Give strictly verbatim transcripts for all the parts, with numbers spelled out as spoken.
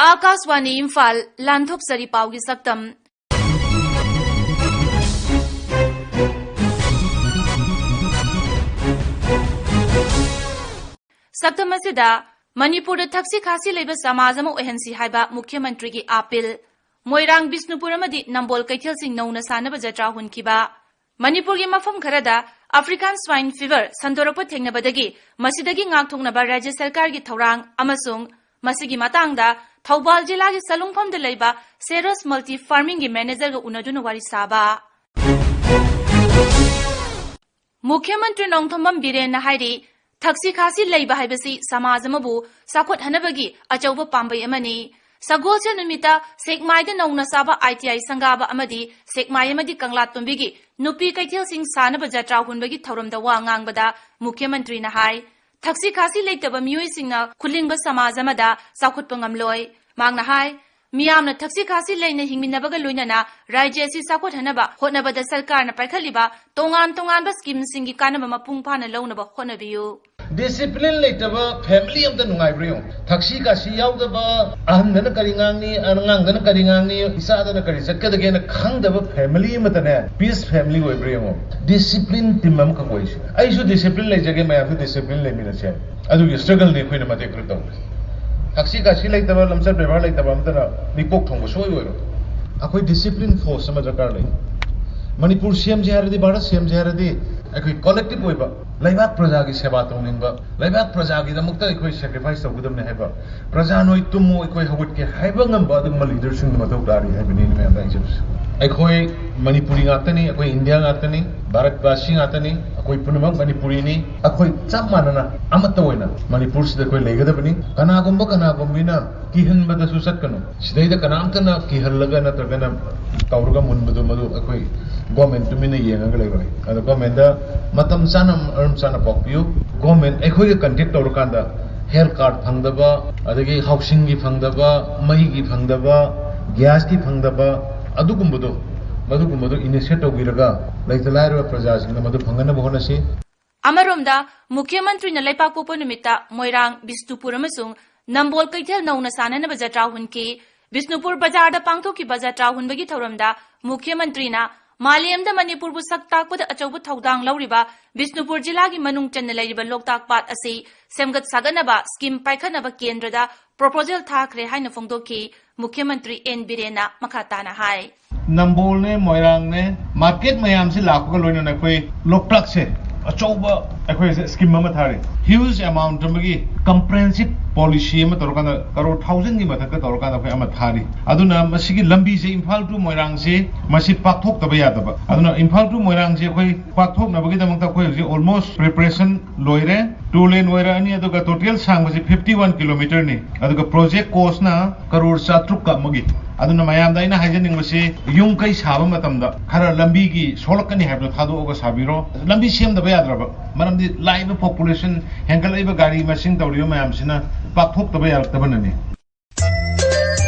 ꯑꯥꯀꯥꯁꯋꯥꯅꯤ ꯏꯝꯐꯥꯜ, ꯂꯥꯟꯊꯣꯛꯆꯔꯤ ꯄꯥꯎꯒꯤ ꯁꯛꯇꯝ꯫ ꯁꯛꯇꯝ ꯑꯁꯤꯗ ꯃꯅꯤꯄꯨꯔꯗ ꯊꯛꯁꯤ ꯈꯥꯁꯤ ꯂꯩꯕ ꯁꯃꯥꯖ ꯑꯃ ꯑꯣꯏꯍꯟꯁꯤ ꯍꯥꯏꯕ ꯃꯨꯈ꯭ꯌ ꯃꯟꯇ꯭ꯔꯤꯒꯤ ꯑꯥꯄꯤꯜ꯫ ꯃꯣꯏꯔꯥꯡ, ꯕꯤꯁꯅꯨꯄꯨꯔ ꯑꯃꯗꯤ ꯅꯝꯕꯣꯜ ꯀꯩꯊꯦꯜꯁꯤꯡ ꯅꯧꯅ ꯁꯥꯅꯕ ꯖꯇ꯭ꯔꯥ ꯍꯨꯟꯈꯤꯕ꯫ ꯃꯅꯤꯄꯨꯔꯒꯤ ꯃꯐꯝ ꯈꯔꯗ African Swine Fever ꯁꯟꯗꯣꯔꯛꯄ ꯊꯦꯡꯅꯕꯗꯒꯤ ꯃꯁꯤꯗꯒꯤ ꯉꯥꯛꯊꯣꯛꯅꯕ ꯔꯥꯖ꯭ꯌ ꯁꯔꯀꯥꯔꯒꯤ ꯊꯧꯔꯥꯡ ꯑꯃꯁꯨꯡ ꯃꯁꯤꯒꯤ ꯃꯇꯥꯡꯗ ꯊꯧꯕꯥꯜ ꯖꯤꯂꯥꯒꯤ ꯁꯂꯨꯡꯐꯝꯗ ꯂꯩꯕ ꯁꯦꯔꯁ ꯃꯜꯇꯤ ꯐꯥꯔꯃꯤꯡꯒꯤ ꯃꯦꯅꯦꯖꯔꯒ ꯎꯅꯗꯨꯅ ꯋꯥꯔꯤ ꯁꯥꯕ꯫ ꯃꯨꯈ꯭ꯌ ꯃꯟꯇ꯭ꯔꯤ ꯅꯣꯡꯊꯣꯝꯕꯝ ꯕꯤꯔꯦꯟꯅ ꯍꯥꯏꯔꯤ, ꯊꯛꯁꯤ ꯈꯥꯁꯤ ꯂꯩꯕ ꯍꯥꯏꯕꯁꯤ ꯁꯃꯥꯖ ꯑꯃꯕꯨ ꯆꯥꯎꯈꯠꯍꯟꯅꯕꯒꯤ ꯑꯆꯧꯕ ꯄꯥꯝꯕꯩ ꯑꯃꯅꯤ꯫ ꯁꯒꯣꯜꯁꯦꯜ ꯅꯨꯃꯤꯠꯇ ꯁꯦꯛꯃꯥꯏꯗ ꯅꯧꯅ ꯁꯥꯕ ITI ꯁꯪꯒꯥꯕ ꯑꯃꯗꯤ ꯁꯦꯛꯃꯥꯏ ꯑꯃꯗꯤ ꯀꯪꯂꯥꯇꯣꯝꯕꯤꯒꯤ ꯅꯨꯄꯤ ꯀꯩꯊꯦꯜꯁꯤꯡ ꯁꯥꯅꯕ ꯖꯇ꯭ꯔꯥ ꯍꯨꯟꯕꯒꯤ ꯊꯧꯔꯝꯗ ꯋꯥ ꯉꯥꯡꯕꯗ ꯃꯨꯈ꯭ꯌ ꯃꯟꯇ꯭ꯔꯤꯅ ꯍꯥꯏ, ꯊꯛꯁꯤ ꯈꯥꯁꯤ ꯂꯩꯇꯕ ꯃꯤꯑꯣꯏꯁꯤꯡꯅ ꯈꯨꯂꯤꯡꯕ ꯁꯃꯥꯖ ꯑꯃꯗ ꯆꯥꯎꯈꯠꯄ ꯉꯝꯂꯣꯏ꯫ ꯃꯍꯥꯛꯅ ꯍꯥꯏ, ꯃꯤꯌꯥꯝꯅ ꯊꯛꯁꯤ ꯈꯥꯁꯤ ꯂꯩꯅ ꯍꯤꯡꯃꯤꯟꯅꯕꯒ ꯂꯣꯏꯅꯅ ꯔꯥꯖ꯭ꯌ ꯑꯁꯤ ꯆꯥꯎꯈꯠꯍꯟꯅꯕ ꯍꯣꯠꯅꯕꯗ ꯁꯔꯀꯥꯔꯅ ꯄꯥꯏꯈꯠꯂꯤꯕ ꯇꯣꯉꯥꯟ ꯇꯣꯉꯥꯟꯕ ꯁ꯭ꯀꯤꯝꯁꯤꯡꯒꯤ ꯀꯥꯟꯅꯕ ꯃꯄꯨꯡ ꯐꯥꯅ ꯂꯧꯅꯕ ꯍꯣꯠꯅꯕꯤꯌꯨ꯫ ꯗꯤꯁꯤꯄ꯭ꯂꯤꯟ ꯂꯩꯇꯕ ꯐꯦꯃꯤꯂꯤ ꯑꯝꯇ ꯅꯨꯡꯉꯥꯏꯕ꯭ꯔꯥ ꯌꯦꯡꯉꯨ꯫ ꯊꯛꯁꯤ ꯈꯥꯁꯤ ꯌꯥꯎꯗꯕ, ꯑꯍꯟꯗꯅ ꯀꯔꯤ ꯉꯥꯡꯅꯤ, ꯑꯉꯥꯡꯗꯅ ꯀꯔꯤ ꯉꯥꯡꯅꯤ, ꯏꯆꯥꯗꯅ ꯀꯔꯤ ꯆꯠꯀꯗꯒꯦꯅ ꯈꯪꯗꯕ ꯐꯦꯃꯤꯂꯤ ꯑꯃꯇꯅꯦ ꯄꯤꯁ ꯐꯦꯃꯤꯂꯤ ꯑꯣꯏꯕ꯭ꯔꯥ ꯌꯦꯡꯉꯣ꯫ ꯗꯤꯁꯤꯄ꯭ꯂꯤꯟ ꯇꯤꯝ ꯑꯃꯈꯛ ꯑꯣꯏꯁꯦ꯫ ꯑꯩꯁꯨ ꯗꯤꯁꯤꯄ꯭ꯂꯤꯟ ꯂꯩꯖꯒꯦ, ꯃꯌꯥꯝꯁꯨ ꯗꯤꯁꯤꯄ꯭ꯂꯤꯟ ꯂꯩꯃꯤꯟꯅꯁꯦ꯫ ꯑꯗꯨꯒꯤ ꯁ꯭ꯇ꯭ꯔꯒꯜꯅꯤ ꯑꯩꯈꯣꯏꯅ ꯃꯇꯦꯛ ꯈꯔ ꯇꯧꯔꯤꯁꯦ꯫ ꯊꯛꯁꯤ ꯈꯥꯁꯤ ꯂꯩꯇꯕ, ꯂꯝꯆꯠ ꯕꯦꯕꯥꯔ ꯂꯩꯇꯕ ꯑꯝꯇꯅ ꯃꯤꯀꯣꯛ ꯊꯣꯡꯕ ꯁꯣꯏ ꯑꯣꯏꯔꯣꯏ꯫ ꯑꯩꯈꯣꯏ ꯗꯤꯁꯤꯄ꯭ꯂꯤꯟ ꯐꯣꯔꯁ ꯑꯃ ꯗꯔꯀꯥꯔ ꯂꯩ꯫ ꯃꯅꯤꯄꯨꯔ ꯁꯦꯝꯁꯦ ꯍꯥꯏꯔꯗꯤ, ꯚꯥꯔꯠ ꯁꯦꯝꯁꯦ ꯍꯥꯏꯔꯗꯤ, ꯑꯩꯈꯣꯏ ꯀꯣꯂꯦꯛꯇꯤꯚ ꯑꯣꯏꯕ ꯂꯩꯕꯥꯛ ꯄ꯭ꯔꯖꯥꯒꯤ ꯁꯦꯕꯥ ꯇꯧꯅꯤꯡꯕ, ꯂꯩꯕꯥꯛ ꯄ꯭ꯔꯖꯥꯒꯤꯗꯃꯛꯇ ꯑꯩꯈꯣꯏ ꯁꯦꯀ꯭ꯔꯤꯐꯥꯏꯁ ꯇꯧꯒꯗꯕꯅꯤ ꯍꯥꯏꯕ, "ꯄ꯭ꯔꯖꯥ ꯅꯣꯏ ꯇꯨꯝꯃꯨ, ꯑꯩꯈꯣꯏ ꯍꯧꯒꯠꯀꯦ" ꯍꯥꯏꯕ ꯉꯝꯕ ꯑꯗꯨꯒꯨꯝꯕ ꯂꯤꯗꯔꯁꯤꯡꯒꯤ ꯃꯊꯧ ꯇꯥꯔꯤ ꯍꯥꯏꯕꯅꯤ ꯑꯩꯅ ꯃꯌꯥꯝꯗ ꯍꯥꯏꯖꯕꯁꯦ꯫ ꯑꯩꯈꯣꯏ ꯃꯅꯤꯄꯨꯔꯤ ꯉꯥꯛꯇꯅꯤ, ꯑꯩꯈꯣꯏ ꯏꯟꯗꯤꯌꯥ ꯉꯥꯛꯇꯅꯤ, ꯚꯥꯔꯠꯕꯥꯁꯤ ꯉꯥꯛꯇꯅꯤ, ꯑꯩꯈꯣꯏ ꯄꯨꯝꯅꯃꯛ ꯃꯅꯤꯄꯨꯔꯤꯅꯤ꯫ ꯑꯩꯈꯣꯏ ꯆꯞ ꯃꯥꯟꯅꯅ ꯑꯃꯠꯇ ꯑꯣꯏꯅ ꯃꯅꯤꯄꯨꯔꯁꯤꯗ ꯑꯩꯈꯣꯏ ꯂꯩꯒꯗꯕꯅꯤ꯫ ꯀꯅꯥꯒꯨꯝꯕ ꯀꯅꯥꯒꯨꯝꯕꯤꯅ ꯀꯤꯍꯟꯕꯗꯁꯨ ꯆꯠꯀꯅꯨ꯫ ꯁꯤꯗꯩꯗ ꯀꯅꯥꯝꯇꯅ ꯀꯤꯍꯜꯂꯒ ꯅꯠꯇ꯭ꯔꯒꯅ ꯇꯧꯔꯒ ꯃꯨꯟꯕꯗꯣ ꯃꯗꯨ ꯑꯩꯈꯣꯏ ꯒꯣꯔꯃꯦꯟ ꯇꯨꯃꯤꯟꯅ ꯌꯦꯡꯉꯒ ꯂꯩꯔꯣꯏ꯫ ꯑꯗꯣ ꯒꯣꯔꯃꯦꯟꯗ ꯃꯇꯝ ꯆꯥꯅ ꯃꯔꯝ ꯆꯥꯅ ꯄꯥꯎ ꯄꯤꯌꯨ꯫ ꯒꯣꯔꯃꯦꯟ ꯑꯩꯈꯣꯏꯒ ꯀꯟꯇꯦꯛ ꯇꯧꯔꯀꯥꯟꯗ ꯍꯦꯜꯊ ꯀꯥꯔꯗ ꯐꯪꯗꯕ, ꯑꯗꯒꯤ ꯍꯥꯎꯁꯤꯡꯒꯤ ꯐꯪꯗꯕ, ꯃꯩꯒꯤ ꯐꯪꯗꯕ, ꯒ꯭ꯌꯥꯁꯀꯤ ꯐꯪꯗꯕ, ꯑꯗꯨꯒꯨꯝꯕꯗꯣ, ꯃꯗꯨꯒꯨꯝꯕꯗꯣ ꯏꯅꯤꯁꯤꯌꯦꯠ ꯇꯧꯕꯤꯔꯒ ꯂꯩꯇ ꯂꯥꯏꯔꯕ ꯄ꯭ꯔꯖꯥꯁꯤꯡꯗ ꯃꯗꯨ ꯐꯪꯍꯟꯅꯕ ꯍꯣꯠꯅꯁꯤ꯫ ꯑꯃꯔꯣꯝꯗ, ꯃꯨꯈ꯭ꯌ ꯃꯟꯇ꯭ꯔꯤꯅ ꯂꯩꯄꯥꯛꯄꯣꯛꯄ ꯅꯨꯃꯤꯠꯇ ꯃꯣꯏꯔꯥꯡ, ꯕꯤꯁꯅꯨꯄꯨꯔ ꯑꯃꯁꯨꯡ ꯅꯝꯕꯣꯜ ꯀꯩꯊꯦꯜ ꯅꯧꯅ ꯁꯥꯟꯅꯅꯕ ꯖꯇ꯭ꯔꯥ ꯍꯨꯟꯈꯤ꯫ ꯕꯤꯁꯅꯨꯄꯨꯔ ꯕꯖꯥꯔꯗ ꯄꯥꯡꯊꯣꯛꯈꯤꯕ ꯖꯇ꯭ꯔꯥ ꯍꯨꯟꯕꯒꯤ ꯊꯧꯔꯝꯗ ꯃꯨꯈ꯭ꯌ ꯃꯟꯇ꯭ꯔꯤꯅ ꯃꯥꯂꯦꯝꯗ ꯃꯅꯤꯄꯨꯔꯕꯨ ꯁꯛ ꯇꯥꯛꯄꯗ ꯑꯆꯧꯕ ꯊꯧꯗꯥꯡ ꯂꯧꯔꯤꯕ ꯕꯤꯁꯅꯨꯄꯨꯔ ꯖꯤꯂꯥꯒꯤ ꯃꯅꯨꯡ ꯆꯟꯅ ꯂꯩꯔꯤꯕ ꯂꯣꯛꯇꯥꯛ ꯄꯥꯠ ꯑꯁꯤ ꯁꯦꯝꯒꯠ ꯁꯥꯒꯠꯅꯕ ꯁ꯭ꯀꯤꯝ ꯄꯥꯏꯈꯠꯅꯕ ꯀꯦꯟꯗ꯭ꯔꯗ ꯄ꯭ꯔꯣꯄꯣꯖꯦꯜ ꯊꯥꯈ꯭ꯔꯦ ꯍꯥꯏꯅ ꯐꯣꯡꯗꯣꯛꯈꯤ꯫ ꯃꯨꯈ꯭ꯌ ꯃꯟꯇ꯭ꯔꯤ ꯑꯦꯟ ꯕꯤꯔꯦꯟꯅ ꯃꯈꯥ ꯇꯥꯅ ꯍꯥꯏ꯫ ꯅꯝꯕꯣꯜꯅꯦ, ꯃꯣꯏꯔꯥꯡꯅꯦ, ꯃꯥꯔꯀꯦꯠ ꯃꯌꯥꯝꯁꯤ ꯂꯥꯛꯄꯒ ꯂꯣꯏꯅꯅ ꯑꯩꯈꯣꯏ ꯂꯣꯛꯇꯥꯛꯁꯦ ꯑꯆꯧꯕ ꯑꯩꯈꯣꯏꯁꯦ ꯁ꯭ꯀꯤꯝ ꯑꯃ ꯊꯥꯔꯤ꯫ ꯍ꯭ꯌꯨꯖ ꯑꯦꯃꯥꯎꯟꯠ ꯑꯃꯒꯤ ꯀꯝꯄ꯭ꯔꯦꯍꯦꯟꯁꯤꯞ ꯄꯣꯂꯤꯁꯤ ꯑꯃ ꯇꯧꯔꯀꯥꯟꯗ ꯀꯔꯣꯔ ꯊꯥꯎꯖꯟꯒꯤ ꯃꯊꯛꯇ ꯇꯧꯔꯀꯥꯟꯗ ꯑꯩꯈꯣꯏ ꯑꯃ ꯊꯥꯔꯤ꯫ ꯑꯗꯨꯅ ꯃꯁꯤꯒꯤ ꯂꯝꯕꯤꯁꯦ ꯏꯝꯐꯥꯜ to ꯃꯣꯏꯔꯥꯡꯁꯦ ꯃꯁꯤ ꯄꯥꯛꯊꯣꯛꯇꯕ ꯌꯥꯗꯕ꯫ ꯑꯗꯨꯅ ꯏꯝꯐꯥꯜ to ꯃꯣꯏꯔꯥꯡꯁꯦ ꯑꯩꯈꯣꯏ ꯄꯥꯛꯊꯣꯛꯅꯕꯒꯤꯗꯃꯛꯇ ꯑꯩꯈꯣꯏ ꯍꯧꯖꯤꯛ ꯑꯣꯜꯃꯣꯁ ꯄ꯭ꯔꯤꯄꯦꯔꯦꯁꯟ ꯂꯣꯏꯔꯦ꯫ ꯇꯨ ꯂꯦꯟ ꯑꯣꯏꯔꯛꯑꯅꯤ, ꯑꯗꯨꯒ ꯇꯣꯇꯦꯜ ꯁꯥꯡꯕꯁꯤ ꯐꯤꯐꯇꯤ ꯋꯥꯟ ꯀꯤꯂꯣꯃꯤꯇꯔꯅꯤ꯫ ꯑꯗꯨꯒ ꯄ꯭ꯔꯣꯖꯦꯛ ꯀꯣꯁꯅ ꯀꯔꯣꯔ ꯆꯥꯇ꯭ꯔꯨꯛꯀ ꯑꯃꯒꯤ꯫ ꯑꯗꯨꯅ ꯃꯌꯥꯝꯗ ꯑꯩꯅ ꯍꯥꯏꯖꯅꯤꯡꯕꯁꯤ, ꯌꯨꯝ ꯀꯩ ꯁꯥꯕ ꯃꯇꯝꯗ ꯈꯔ ꯂꯝꯕꯤꯒꯤ ꯁꯣꯛꯂꯛꯀꯅꯤ ꯍꯥꯏꯕꯗꯣ ꯊꯥꯗꯣꯛꯑꯒ ꯁꯥꯕꯤꯔꯣ꯫ ꯂꯝꯕꯤ ꯁꯦꯝꯗꯕ ꯌꯥꯗ꯭ꯔꯕ, ꯃꯔꯝꯗꯤ ꯂꯥꯛꯏꯕ ꯄꯣꯄꯨꯂꯦꯁꯟ, ꯍꯦꯟꯒꯠꯂꯛꯏꯕ ꯒꯥꯔꯤ ꯃꯁꯤꯡ ꯇꯧꯔꯤꯕ ꯃꯌꯥꯝꯁꯤꯅ ꯄꯥꯛꯊꯣꯛꯇꯕ ꯌꯥꯔꯛꯇꯕꯅꯅꯤ꯫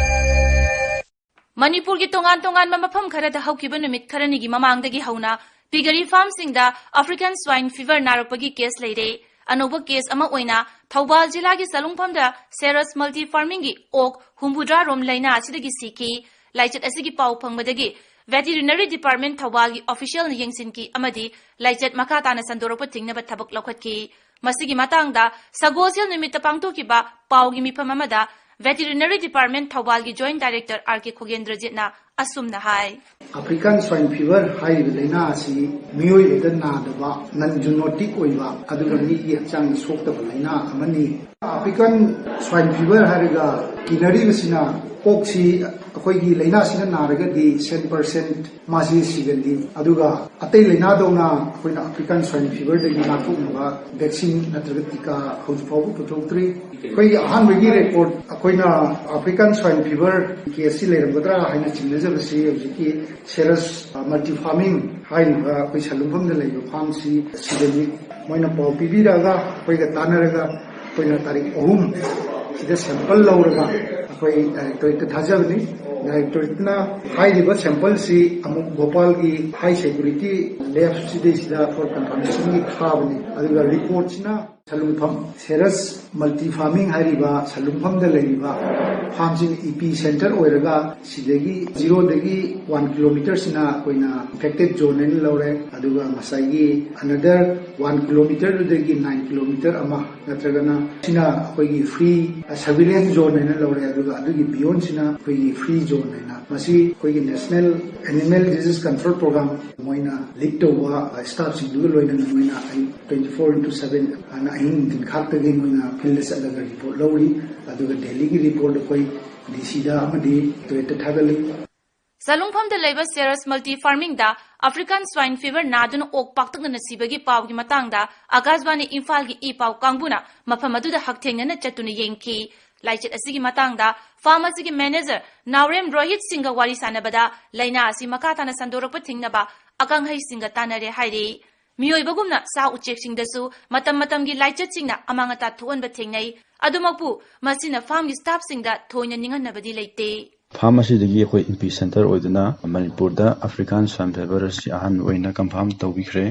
ꯃꯅꯤꯄꯨꯔꯒꯤ ꯇꯣꯉꯥꯟ ꯇꯣꯉꯥꯟꯕ ꯃꯐꯝ ꯈꯔꯗ ꯍꯧꯈꯤꯕ ꯅꯨꯃꯤꯠ ꯈꯔꯅꯤꯒꯤ ꯃꯃꯥꯡꯗꯒꯤ ꯍꯧꯅ ꯄꯤꯒꯔꯤ ꯐꯥꯔꯝꯁꯤꯡꯗ ꯑꯐ꯭ꯔꯤꯀꯥꯟ ꯁ꯭ꯋꯥꯏꯟ ꯐꯤꯚꯔ ꯅꯥꯔꯛꯄꯒꯤ ꯀꯦꯁ ꯂꯩꯔꯦ꯫ ꯑꯅꯧꯕ ꯀꯦꯁ ꯑꯃ ꯑꯣꯏꯅ ꯊꯧꯕꯥꯜ ꯖꯤꯂꯥꯒꯤ ꯁꯂꯨꯡꯐꯝꯗ ꯁꯦꯔꯁ ꯃꯜꯇꯤ ꯐꯥꯔꯃꯤꯡꯒꯤ ꯑꯣꯛ ꯍꯨꯝꯐꯨꯇꯔꯥ ꯔꯣꯝ ꯂꯥꯏꯅꯥ ꯑꯁꯤꯗꯒꯤ ꯁꯤꯈꯤ꯫ ꯂꯥꯏꯆꯠ ꯑꯁꯤꯒꯤ ꯄꯥꯎ ꯐꯪꯕꯗꯒꯤ ꯚꯦꯇꯤꯔꯤꯅꯔꯤ ꯗꯤꯄꯥꯔꯠꯃꯦꯟꯠ ꯊꯧꯕꯥꯜꯒꯤ ꯑꯣꯐꯤꯁꯤꯌꯦꯜꯅ ꯌꯦꯡꯁꯤꯟꯈꯤ ꯑꯃꯗꯤ ꯂꯥꯏꯆꯠ ꯃꯈꯥ ꯇꯥꯅ ꯁꯟꯗꯣꯔꯛꯄ ꯊꯤꯡꯅꯕ ꯊꯕꯛ ꯂꯧꯈꯠꯈꯤ꯫ ꯃꯁꯤꯒꯤ ꯃꯇꯥꯡꯗ ꯁꯒꯣꯜꯁꯦꯜ ꯅꯨꯃꯤꯠꯇ ꯄꯥꯡꯊꯣꯛꯈꯤꯕ ꯄꯥꯎꯒꯤ ꯃꯤꯐꯝ ꯑꯃꯗ ꯚꯦꯇꯤꯔꯤꯅꯔꯤ ꯗꯤꯄꯥꯔꯠꯃꯦꯟꯠ ꯊꯧꯕꯥꯜꯒꯤ ꯖꯣꯏꯟꯠ ꯗꯥꯏꯔꯦꯛꯇꯔ ꯑꯥꯔ ꯀꯦ ꯈꯣꯒꯦꯟꯗ꯭ꯔꯖꯤꯠꯅ ꯑꯁꯨꯝꯅ ꯍꯥꯏ꯫ ꯑꯐ꯭ꯔꯤꯀꯥꯟ ꯁ꯭ꯋꯥꯏꯟ ꯐꯤꯚꯔ ꯍꯥꯏꯔꯤꯕ ꯂꯥꯏꯅꯥ ꯑꯁꯤ ꯃꯤꯑꯣꯏꯕꯗ ꯅꯥꯗꯕ ꯅꯟ ꯖꯨꯅꯣꯇꯤꯛ ꯑꯣꯏꯕ ꯑꯗꯨꯒ ꯃꯤꯒꯤ ꯍꯛꯆꯥꯡꯗ ꯁꯣꯛꯇꯕ ꯂꯥꯏꯅꯥ ꯑꯃꯅꯤ꯫ ꯑꯐ꯭ꯔꯤꯀꯥꯟ ꯁ꯭ꯋꯥꯏꯟ ꯐꯤꯚꯔ ꯍꯥꯏꯔꯒ ꯀꯤꯅꯔꯤꯕꯁꯤꯅ ꯑꯣꯛꯁꯤ ꯑꯩꯈꯣꯏꯒꯤ ꯂꯥꯏꯅꯥꯁꯤꯅ ꯅꯥꯔꯒꯗꯤ ꯁꯦꯟ ꯄꯔꯁꯦꯟꯠ ꯃꯥꯁꯤ ꯁꯤꯒꯜꯂꯤ꯫ ꯑꯗꯨꯒ ꯑꯇꯩ ꯂꯥꯏꯅꯥꯗꯧꯅ ꯑꯩꯈꯣꯏꯅ ꯑꯐ꯭ꯔꯤꯀꯥꯟ ꯁ꯭ꯋꯥꯏꯟ ꯐꯤꯚꯔꯗꯒꯤ ꯉꯥꯛꯊꯣꯛꯅꯕ ꯚꯦꯛꯁꯤꯟ ꯅꯠꯇ꯭ꯔꯒ ꯇꯤꯀꯥ ꯍꯧꯖꯤꯛ ꯐꯥꯎꯕ ꯄꯨꯊꯣꯛꯇ꯭ꯔꯤ꯫ ꯑꯩꯈꯣꯏꯒꯤ ꯑꯍꯥꯟꯕꯒꯤ ꯔꯦꯀꯣꯔꯠ ꯑꯩꯈꯣꯏꯅ ꯑꯐ꯭ꯔꯤꯀꯥꯟ ꯁ꯭ꯋꯥꯏꯟ ꯐꯤꯚꯔ ꯀꯦꯁꯁꯤ ꯂꯩꯔꯝꯒꯗ꯭ꯔꯥ ꯍꯥꯏꯅ ꯆꯤꯡꯅꯖꯕꯁꯤ ꯍꯧꯖꯤꯛꯀꯤ ꯁꯦꯔꯁ ꯃꯜꯇꯤ ꯐꯥꯔꯃꯤꯡ ꯍꯥꯏꯔꯤꯕ ꯑꯩꯈꯣꯏ ꯁꯟꯂꯨꯡꯐꯝꯗ ꯂꯩꯕ ꯐꯥꯔꯝꯁꯤ ꯁꯤꯗꯅꯤ꯫ ꯃꯣꯏꯅ ꯄꯥꯎ ꯄꯤꯕꯤꯔꯛꯑꯒ ꯑꯩꯈꯣꯏꯒ ꯇꯥꯟꯅꯔꯒ ꯑꯩꯈꯣꯏꯅ ꯇꯥꯔꯤꯛ ꯑꯍꯨꯝ ꯁꯤꯗ ꯁꯦꯝꯄꯜ ꯂꯧꯔꯒ ꯑꯩꯈꯣꯏ ꯗꯥꯏꯔꯦꯛꯇꯣꯔꯦꯠꯇ ꯊꯥꯖꯕꯅꯤ꯫ ꯗꯥꯏꯔꯦꯛꯇꯣꯔꯦꯠꯅ ꯍꯥꯏꯔꯤꯕ ꯁꯦꯝꯄꯜꯁꯤ ꯑꯃꯨꯛ ꯚꯣꯄꯥꯜꯒꯤ ꯍꯥꯏ ꯁꯦꯀ꯭ꯌꯨꯔꯤꯇꯤ ꯂꯦꯕꯁꯤꯗꯩꯁꯤꯗ ꯐꯣꯔ ꯀꯟꯐꯔꯃꯦꯁꯟꯒꯤ ꯊꯥꯕꯅꯤ꯫ ꯑꯗꯨꯒ ꯔꯤꯄꯣꯔꯠꯁꯤꯅ ꯁꯂꯨꯡꯐꯝ ꯁꯦꯔꯁ ꯃꯜꯇꯤ ꯐꯥꯔꯃꯤꯡ ꯍꯥꯏꯔꯤꯕ ꯁꯂꯨꯡꯐꯝꯗ ꯂꯩꯔꯤꯕ ꯐꯥꯔꯝꯁꯤꯡ ꯏꯄꯤ ꯁꯦꯟꯇꯔ ꯑꯣꯏꯔꯒ, ꯁꯤꯗꯒꯤ ꯖꯤꯔꯣꯗꯒꯤ ꯋꯥꯟ ꯀꯤꯂꯣꯃꯤꯇꯔꯁꯤꯅ ꯑꯩꯈꯣꯏꯅ ꯑꯦꯐꯦꯛꯇꯦꯠ ꯖꯣꯟ ꯍꯥꯏꯅ ꯂꯧꯔꯦ꯫ ꯑꯗꯨꯒ ꯉꯁꯥꯏꯒꯤ ꯑꯅꯗꯔ ꯋꯥꯟ ꯀꯤꯂꯣꯃꯤꯇꯔꯗꯨꯗꯒꯤ ꯅꯥꯏꯟ ꯀꯤꯂꯣꯃꯤꯇꯔ ꯑꯃ ꯅꯠꯇ꯭ꯔꯒꯅ ꯁꯤꯅ ꯑꯩꯈꯣꯏꯒꯤ ꯐ꯭ꯔꯤ ꯁꯔꯚꯤꯂꯦꯟꯁ ꯖꯣꯟ ꯍꯥꯏꯅ ꯂꯧꯔꯦ꯫ ꯑꯗꯨꯒ ꯑꯗꯨꯒꯤ ꯕꯤꯌꯣꯟꯁꯤꯅ ꯑꯩꯈꯣꯏꯒꯤ ꯐ꯭ꯔꯤ ꯖꯣꯟ ꯍꯥꯏꯅ, ꯃꯁꯤ ꯑꯩꯈꯣꯏꯒꯤ national animal disease control program ꯃꯣꯏꯅ ꯂꯤꯗ ꯇꯧꯕ ꯁ꯭ꯇꯥꯐꯁꯤꯡꯗꯨꯒ ꯂꯣꯏꯅꯅ ꯃꯣꯏꯅ ꯑꯩ twenty four into seven ꯍꯥꯏꯅ ꯑꯍꯤꯡ ꯅꯨꯡꯊꯤꯟ ꯈꯥꯛꯇꯒꯤ ꯃꯣꯏꯅ ꯐꯤꯜꯗ ꯆꯠꯂꯒ ꯔꯤꯄꯣꯔꯠ ꯂꯧꯔꯤ꯫ ꯑꯗꯨꯒ ꯗꯦꯜꯂꯤꯒꯤ ꯔꯤꯄꯣꯔꯠ ꯑꯩꯈꯣꯏ ꯗꯤ ꯁꯤꯗ ꯑꯃꯗꯤ ꯀꯂꯦꯛꯇꯔꯗ ꯊꯥꯒꯠꯂꯤ꯫ ꯁꯂꯨꯡꯐꯝꯗ ꯂꯩꯕ ꯁꯦꯔꯁ ꯃꯜꯇꯤ ꯐꯥꯔꯃꯤꯡꯗ ꯑꯐ꯭ꯔꯤꯀꯥꯟ ꯁ꯭ꯋꯥꯏꯟ ꯐꯤꯚꯔ ꯅꯥꯗꯨꯅ ꯑꯣꯛ ꯄꯥꯛꯇꯛꯅꯅ ꯁꯤꯕꯒꯤ ꯄꯥꯎꯒꯤ ꯃꯇꯥꯡꯗ ꯑꯀꯥꯁꯕꯥꯅꯤ ꯏꯝꯐꯥꯜꯒꯤ ꯏ ꯄꯥꯎ ꯀꯥꯡꯕꯨꯅ ꯃꯐꯝ ꯑꯗꯨꯗ ꯍꯛꯊꯦꯡꯅꯅ ꯆꯠꯇꯨꯅ ꯌꯦꯡꯈꯤ꯫ ꯂꯥꯏꯆꯠ ꯑꯁꯤꯒꯤ ꯃꯇꯥꯡꯗ ꯐꯥꯔꯝ ꯑꯁꯤꯒꯤ ꯃꯦꯅꯦꯖꯔ ꯅꯥꯎꯔꯦꯝ ꯔꯣꯍꯤꯠ ꯁꯤꯡꯒ ꯋꯥꯔꯤ ꯁꯥꯟꯅꯕꯗ ꯂꯥꯏꯅꯥ ꯑꯁꯤ ꯃꯈꯥ ꯇꯥꯅ ꯁꯟꯗꯣꯔꯛꯄ ꯊꯤꯡꯅꯕ ꯑꯀꯪꯍꯩꯁꯤꯡꯒ ꯇꯥꯟꯅꯔꯦ ꯍꯥꯏꯔꯤ꯫ ꯃꯤꯑꯣꯏꯕꯒꯨꯝꯅ ꯁꯥ ꯎꯆꯦꯛꯁꯤꯡꯗꯁꯨ ꯃꯇꯝ ꯃꯇꯝꯒꯤ ꯂꯥꯏꯆꯠꯁꯤꯡꯅ ꯑꯃꯥꯡ ꯑꯇꯥ ꯊꯣꯛꯍꯟꯕ ꯊꯦꯡꯅꯩ꯫ ꯑꯗꯨꯃꯛꯄꯨ ꯃꯁꯤꯅ ꯐꯥꯔꯝꯒꯤ ꯁ꯭ꯇꯥꯐꯁꯤꯡꯗ ꯊꯣꯏꯅ ꯅꯤꯡꯍꯟꯅꯕꯗꯤ ꯂꯩꯇꯦ꯫ ꯐꯥꯔꯝ ꯑꯁꯤꯗꯒꯤ ꯑꯩꯈꯣꯏ ꯏꯝꯄꯤ ꯁꯦꯟꯇꯔ ꯑꯣꯏꯗꯨꯅ ꯃꯅꯤꯄꯨꯔꯗ ꯑꯐ꯭ꯔꯤꯀꯥꯟ ꯁ꯭ꯋꯥꯏꯟ ꯐꯤꯚꯔ ꯑꯁꯤ ꯑꯍꯥꯟꯕ ꯑꯣꯏꯅ ꯀꯟꯐꯥꯔꯝ ꯇꯧꯕꯤꯈ꯭ꯔꯦ꯫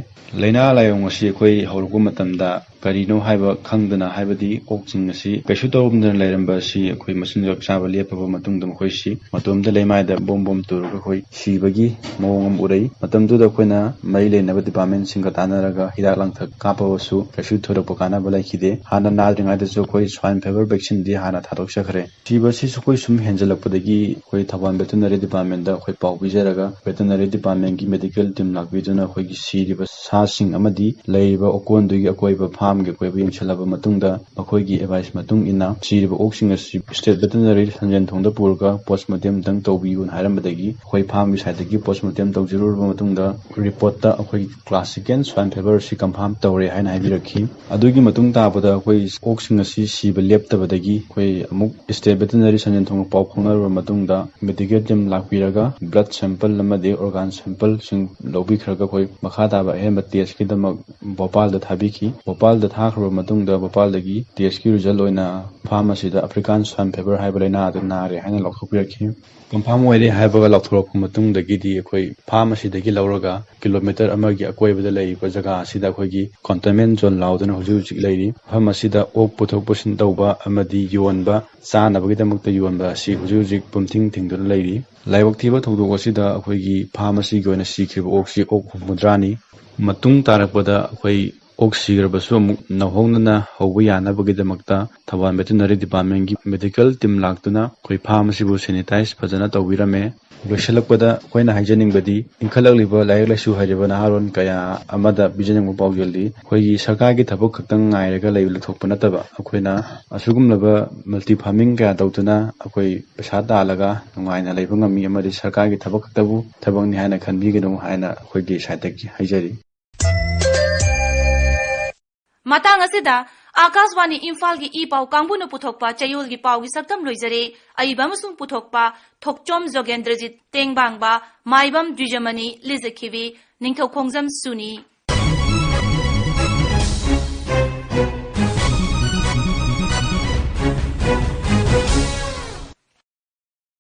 ꯂꯥꯏꯅꯥ ꯂꯥꯏꯑꯣꯡ ꯑꯁꯤ ꯑꯩꯈꯣꯏ ꯍꯧꯔꯛꯄ ꯃꯇꯝꯗ ꯀꯔꯤꯅꯣ ꯍꯥꯏꯕ ꯈꯪꯗꯅ, ꯍꯥꯏꯕꯗꯤ ꯑꯣꯛꯁꯤꯡ ꯑꯁꯤ ꯀꯩꯁꯨ ꯇꯧꯔꯝꯗꯅ ꯂꯩꯔꯝꯕ ꯑꯁꯤ ꯑꯩꯈꯣꯏ ꯃꯆꯤꯟꯖꯥꯛ ꯆꯥꯕ ꯂꯦꯞꯄꯕ ꯃꯇꯨꯡꯗ ꯃꯈꯣꯏꯁꯤ ꯃꯇꯣꯝꯇ ꯂꯩꯃꯥꯏꯗ ꯕꯣꯝ ꯕꯣꯝ ꯇꯨꯔꯒ ꯑꯩꯈꯣꯏ ꯁꯤꯕꯒꯤ ꯃꯑꯣꯡ ꯑꯃ ꯎꯔꯛꯏ꯫ ꯃꯇꯝꯗꯨꯗ ꯑꯩꯈꯣꯏꯅ ꯃꯔꯤ ꯂꯩꯅꯕ ꯗꯤꯄꯥꯔꯠꯃꯦꯟꯁꯤꯡꯒ ꯇꯥꯟꯅꯔꯒ ꯍꯤꯗꯥꯛ ꯂꯥꯡꯊꯛ ꯀꯥꯞꯄꯕꯁꯨ ꯀꯩꯁꯨ ꯊꯣꯏꯗꯣꯛꯄ ꯀꯥꯟꯅꯕ ꯂꯩꯈꯤꯗꯦ꯫ ꯍꯥꯟꯅ ꯅꯥꯗ꯭ꯔꯤꯉꯩꯗꯁꯨ ꯑꯩꯈꯣꯏ ꯁ꯭ꯋꯥꯏꯟ ꯐꯤꯚꯔ ꯚꯦꯛꯁꯤꯟꯗꯤ ꯍꯥꯟꯅ ꯊꯥꯗꯣꯛꯆꯈ꯭ꯔꯦ꯫ ꯁꯤꯕꯁꯤꯁꯨ ꯑꯩꯈꯣꯏ ꯁꯨꯝ ꯍꯦꯟꯖꯜꯂꯛꯄꯗꯒꯤ ꯑꯩꯈꯣꯏ ꯊꯧꯕꯥꯜ ꯚꯦꯇꯤꯅꯔꯤ ꯗꯤꯄꯥꯔꯠꯃꯦꯟꯗ ꯑꯩꯈꯣꯏ ꯄꯥꯎ ꯄꯤꯖꯔꯒ, ꯚꯦꯇꯤꯅꯔꯤ ꯗꯤꯄꯥꯔꯠꯃꯦꯟꯒꯤ ꯃꯦꯗꯤꯀꯦꯜ ꯇꯤꯝ ꯂꯥꯛꯄꯤꯗꯨꯅ ꯑꯩꯈꯣꯏꯒꯤ ꯁꯤꯔꯤꯕ ꯁꯥꯁꯤꯡ ꯑꯃꯗꯤ ꯂꯩꯔꯤꯕ ꯑꯣꯀꯣꯟꯗꯨꯒꯤ ꯑꯀꯣꯏꯕ ꯐꯥꯔꯝꯒꯤ ꯑꯀꯣꯏꯕ ꯌꯦꯡꯁꯤꯜꯂꯕ ꯃꯇꯨꯡꯗ, ꯃꯈꯣꯏꯒꯤ ꯑꯦꯗꯚꯥꯏꯁ ꯃꯇꯨꯡ ꯏꯟꯅ ꯁꯤꯔꯤꯕ ꯑꯣꯛꯁꯤꯡ ꯑꯁꯤ ꯁ꯭ꯇꯦꯠ ꯚꯦꯇꯤꯅꯔꯤ ꯁꯟꯖꯦꯟꯊꯣꯡꯗ ꯄꯨꯔꯒ ꯄꯣꯁꯃꯣꯔꯇꯦꯝ ꯑꯃꯇꯪ ꯇꯧꯕꯤꯌꯨꯅ ꯍꯥꯏꯔꯝꯕꯗꯒꯤ, ꯑꯩꯈꯣꯏ ꯐꯥꯔꯝꯒꯤ ꯁꯥꯏꯠꯇꯒꯤ ꯄꯣꯁꯃꯣꯔꯇꯦꯝ ꯇꯧꯖꯔꯨꯔꯕ ꯃꯇꯨꯡꯗ, ꯔꯤꯄꯣꯔꯠꯇ ꯑꯩꯈꯣꯏ ꯀ꯭ꯂꯥꯁꯤꯀꯦꯜ ꯁ꯭ꯋꯥꯏꯟ ꯐꯤꯚꯔ ꯑꯁꯤ ꯀꯟꯐꯥꯔꯝ ꯇꯧꯔꯦ ꯍꯥꯏꯅ ꯍꯥꯏꯕꯤꯔꯛꯈꯤ꯫ ꯑꯗꯨꯒꯤ ꯃꯇꯨꯡ ꯇꯥꯕꯗ ꯑꯩꯈꯣꯏ ꯑꯣꯛꯁꯤꯡ ꯑꯁꯤ ꯁꯤꯕ ꯂꯦꯞꯇꯕꯗꯒꯤ, ꯑꯩꯈꯣꯏ ꯑꯃꯨꯛ ꯁ꯭ꯇꯦꯠ ꯚꯦꯇꯤꯅꯔꯤ ꯁꯟꯖꯦꯟꯊꯣꯡꯒ ꯄꯥꯎ ꯐꯥꯎꯅꯔꯕ ꯃꯇꯨꯡ ꯃꯇꯨꯡꯗ ꯃꯦꯗꯤꯀꯦꯜ ꯇꯤꯝ ꯂꯥꯛꯄꯤꯔꯒ ꯕ꯭ꯂꯗ ꯁꯦꯝꯄꯜ ꯑꯃꯗꯤ ꯑꯣꯔꯒꯥꯟ ꯁꯦꯝꯄꯜꯁꯤꯡ ꯂꯧꯕꯤꯈ꯭ꯔꯒ ꯑꯩꯈꯣꯏ ꯃꯈꯥ ꯇꯥꯕ ꯑꯍꯦꯟꯕ ꯇꯦꯁꯀꯤꯗꯃꯛ ꯚꯣꯄꯥꯜꯗ ꯊꯥꯕꯤꯈꯤ꯫ ꯚꯣꯄꯥꯜꯗ ꯊꯥꯈ꯭ꯔꯕ ꯃꯇꯨꯡꯗ ꯚꯣꯄꯥꯜꯗꯒꯤ ꯇꯦꯁꯀꯤ ꯔꯤꯖꯜ ꯑꯣꯏꯅ ꯐꯥꯔꯝ ꯑꯁꯤꯗ ꯑꯐ꯭ꯔꯤꯀꯥꯟ ꯁ꯭ꯋꯥꯏꯟ ꯐꯤꯚꯔ ꯍꯥꯏꯕ ꯂꯥꯏꯅꯥ ꯑꯗꯨ ꯅꯥꯔꯦ ꯍꯥꯏꯅ ꯂꯥꯎꯊꯣꯛꯄꯤꯔꯛꯈꯤ꯫ ꯀꯟꯐꯥꯔꯝ ꯑꯣꯏꯔꯦ ꯍꯥꯏꯕꯒ ꯂꯥꯎꯊꯣꯔꯛꯄ ꯃꯇꯨꯡꯗꯒꯤꯗꯤ ꯑꯩꯈꯣꯏ ꯐꯥꯔꯝ ꯑꯁꯤꯗꯒꯤ ꯂꯧꯔꯒ ꯀꯤꯂꯣꯃꯤꯇꯔ ꯑꯃꯒꯤ ꯑꯀꯣꯏꯕꯗ ꯂꯩꯔꯤꯕ ꯖꯒꯥ ꯑꯁꯤꯗ ꯑꯩꯈꯣꯏꯒꯤ ꯀꯟꯇꯦꯟꯃꯦꯟ ꯖꯣꯟ ꯂꯥꯎꯗꯨꯅ ꯍꯧꯖꯤꯛ ꯍꯧꯖꯤꯛ ꯂꯩꯔꯤ꯫ ꯃꯐꯝ ꯑꯁꯤꯗ ꯑꯣꯛ ꯄꯨꯊꯣꯛ ꯄꯨꯁꯤꯟ ꯇꯧꯕ ꯑꯃꯗꯤ ꯌꯣꯟꯕ, ꯆꯥꯅꯕꯒꯤꯗꯃꯛꯇ ꯌꯣꯟꯕ ꯑꯁꯤ ꯍꯧꯖꯤꯛ ꯍꯧꯖꯤꯛ ꯄꯨꯝꯊꯤꯡ ꯊꯤꯡꯗꯨꯅ ꯂꯩꯔꯤ꯫ ꯂꯥꯏꯕꯛ ꯊꯤꯕ ꯊꯧꯗꯣꯛ ꯑꯁꯤꯗ ꯑꯩꯈꯣꯏꯒꯤ ꯐꯥꯔꯝ ꯑꯁꯤꯒꯤ ꯑꯣꯏꯅ ꯁꯤꯈꯤꯕ ꯑꯣꯛꯁꯤ ꯑꯣꯛ ꯍꯨꯝꯐꯨꯇꯔꯥꯅꯤ꯫ ꯃꯇꯨꯡ ꯇꯥꯔꯛꯄꯗ ꯑꯩꯈꯣꯏ ꯑꯣꯛ ꯁꯤꯈ꯭ꯔꯕꯁꯨ ꯑꯃꯨꯛ ꯅꯧꯍꯧꯅꯅ ꯍꯧꯕ ꯌꯥꯅꯕꯒꯤꯗꯃꯛꯇ ꯊꯧꯕꯥꯜ ꯚꯦꯇꯤꯅꯔꯤ ꯗꯤꯄꯥꯔꯠꯃꯦꯟꯒꯤ ꯃꯦꯗꯤꯀꯦꯜ ꯇꯤꯝ ꯂꯥꯛꯇꯨꯅ ꯑꯩꯈꯣꯏ ꯐꯥꯔꯝ ꯑꯁꯤꯕꯨ ꯁꯦꯅꯤꯇꯥꯏꯁ ꯐꯖꯅ ꯇꯧꯕꯤꯔꯝꯃꯦ꯫ ꯂꯣꯏꯁꯤꯜꯂꯛꯄꯗ ꯑꯩꯈꯣꯏꯅ ꯍꯥꯏꯖꯅꯤꯡꯕꯗꯤ, ꯏꯟꯈꯠꯂꯛꯂꯤꯕ ꯂꯥꯏꯔꯤꯛ ꯂꯥꯏꯁꯨ ꯍꯩꯔꯕ ꯅꯍꯥꯔꯣꯜ ꯀꯌꯥ ꯑꯃꯗ ꯄꯤꯖꯅꯤꯡꯕ ꯄꯥꯎꯖꯦꯜꯗꯤ, ꯑꯩꯈꯣꯏꯒꯤ ꯁꯔꯀꯥꯔꯒꯤ ꯊꯕꯛ ꯈꯛꯇꯪ ꯉꯥꯏꯔꯒ ꯂꯩꯕ ꯊꯣꯛꯄ ꯅꯠꯇꯕ, ꯑꯩꯈꯣꯏꯅ ꯑꯁꯤꯒꯨꯝꯂꯕ ꯃꯜꯇꯤ ꯐꯥꯔꯃꯤꯡ ꯀꯌꯥ ꯇꯧꯗꯨꯅ ꯑꯩꯈꯣꯏ ꯄꯩꯁꯥ ꯇꯥꯜꯂꯒ ꯅꯨꯡꯉꯥꯏꯅ ꯂꯩꯕ ꯉꯝꯃꯤ ꯑꯃꯗꯤ ꯁꯔꯀꯥꯔꯒꯤ ꯊꯕꯛ ꯈꯛꯇꯕꯨ ꯊꯕꯛꯅꯤ ꯍꯥꯏꯅ ꯈꯟꯕꯤꯒꯅꯨ ꯍꯥꯏꯅ ꯑꯩꯈꯣꯏꯒꯤ ꯁꯥꯏꯠꯇꯒꯤ ꯍꯥꯏꯖꯔꯤ꯫ ꯃꯇꯥꯡ ꯑꯁꯤꯗ ꯑꯥꯀꯥꯁꯕꯥꯅꯤ ꯏꯝꯐꯥꯜꯒꯤ ꯏ ꯄꯥꯎ ꯀꯥꯡꯕꯨꯅ ꯄꯨꯊꯣꯛꯄ ꯆꯌꯣꯜꯒꯤ ꯄꯥꯎꯒꯤ ꯁꯛꯇꯝ ꯂꯣꯏꯖꯔꯦ꯫ ꯑꯏꯕ ꯑꯃꯁꯨꯡ ꯄꯨꯊꯣꯛꯄ ꯊꯣꯛꯆꯣꯝ ꯖꯣꯒꯦꯟꯗ꯭ꯔꯖꯤꯠ ꯇꯦꯡꯕꯥꯡꯕ, ꯃꯥꯏꯕꯝ ꯗ꯭ꯋꯤꯖꯃꯅꯤ ꯂꯤꯖꯈꯤꯕꯤ, ꯅꯤꯡꯊꯧꯈꯣꯡꯖꯝ ꯁꯨꯅꯤ꯫